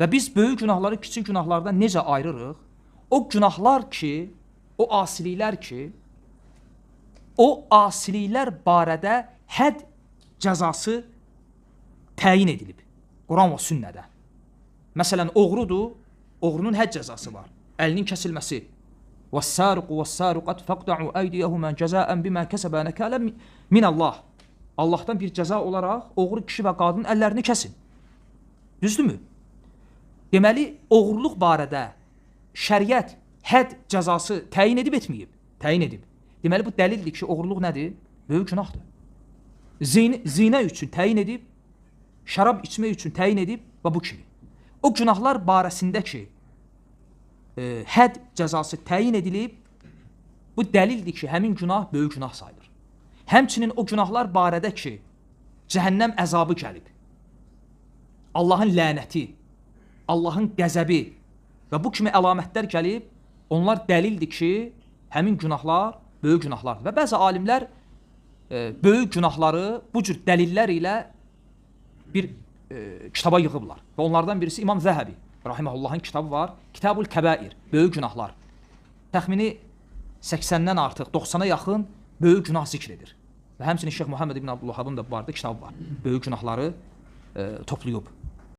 Və biz böyük günahları kiçik günahlardan necə ayırırıq? O günahlar ki, o asiliklər ki, o asiliklər barədə hədd cəzası təyin edilib Quran və sünnədə. Məsələn, oğrudur, oğrunun hədd cəzası var. Əlinin kəsilməsi. وَالسَّارِقُ وَالسَّارِقَةُ فَاقْطَعُوا أَيْدِيَهُمَا جَزَاءً بِمَا كَسَبَا نَكَالًا مِنَ اللّٰه. Allahdan bir cəza olaraq oğru kişi və qadının əllərini kəsin. Düzdürmü? Deməli, oğurluq barədə şəriət hədd cəzası təyin edib etməyib? Təyin edib. Deməli, bu dəlildir ki, oğurluq nədir? Böyük günahdır. Zinə üçün təyin edib, şərab içmək üçün təyin edib və bu kimi. O günahlar barəsində ki, hədd cəzası təyin edilib, bu dəlildir ki, həmin günah böyük günah sayılır. Həmçinin o günahlar barədə ki, cəhənnəm əzabı gəlib, Allahın lənəti, Allahın qəzəbi və bu kimi əlamətlər gəlib, onlar dəlildir ki, həmin günahlar böyük günahlardır. Və bəzi alimlər böyük günahları bu cür dəlillər ilə bir kitaba yığıblar. Və onlardan birisi İmam Zəhəbi rahiməhullahın kitabı var. Kitabul Kəbair, böyük günahlar. Təxmini 80-dən artıq, 90-a yaxın böyük günah zikr edir. Və həmçinin Şeyx Muhammed ibn Abdülvahhabın da bu barədə kitabı var. Böyük günahları toplayıb.